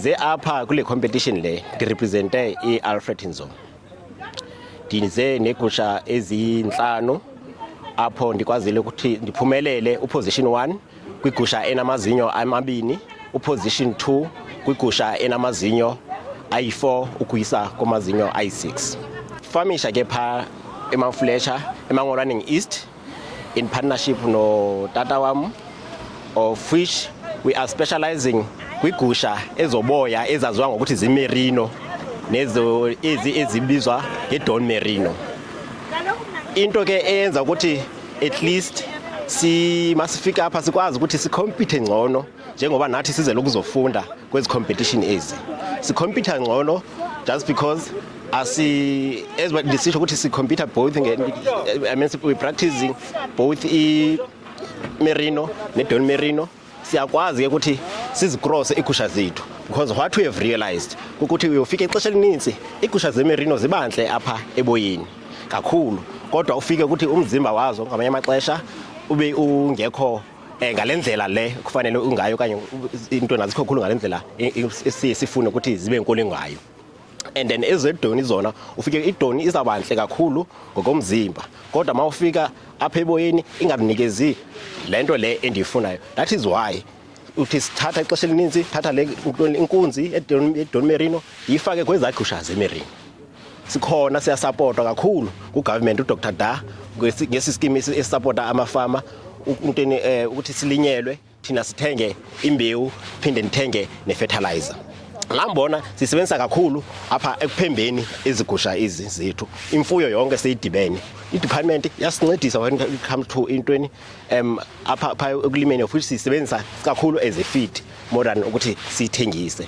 Ze apha kule competition le ndirepresente i-Alfred Nzo. Ndize neegusha ezintlanu apho ndikwazile ukuthi ndiphumelele uposition 1 kwigusha enamazinyo amabini, uposition 2 kwigusha enamazinyo ayi-4 ukuyisa kumazinyo ayi-6. Famisha ke phaa eMount Fletcher, eMangolwaneng East, in partnership notata wam, of which we are specializing kwigusha ezoboya ezaziwa ngokuthi zimerino nezo ezi ezibizwa ngedon merino. Into ke eyenza ukuthi at least si masifika apha sikwazi ukuthi sikhompithe ngcono, njengoba nathi sizele ukuzofunda kwezi competition ezi, sikhompitha ngcono just because asi as ndisitsho ukuthi sikhompitha both nge, I mean, we practicing both i merino ne-don merino. Siyakwazi ke ukuthi sizicrosse iigusha zethu, because what we have realized kukuthi uyofika ixesha elininzi iigusha zemerino zibantle apha eboyeni kakhulu, kodwa ufike ukuthi umzimba wazo ngamanye amaxesha ube ungekho ngale ndlela le kufanele ungayo, okanye into nazikho khulu ngale ndlela esiye sifune ukuthi zibe nkulu ngayo. And then ezedoni zona, ufike idoni izawuba ntle kakhulu ngokomzimba, kodwa uma ufika apha eboyeni ingakunikezi le nto le endiyifunayo. That is why uthi sithatha ixesha elininzi, thatha le inkunzi edon merino, ndiyifake kwezaa gusha zemerino. Sikhona, siyasapotwa kakhulu kugovernment, uDr Da, ngesi scheme esisapota amafama intweni ukuthi silinyelwe thina, sithenge imbewu, phinde ndithenge nefertilizer. Laa mbona sisebenzisa kakhulu apha ekuphembeni izigusha izi zethu, imfuyo yonke seyidibene. I-department yasincedisa when it comes to intweni apha pha ekulimeni, futhi siyisebenzisa kakhulu as a feed more than ukuthi siyithengise.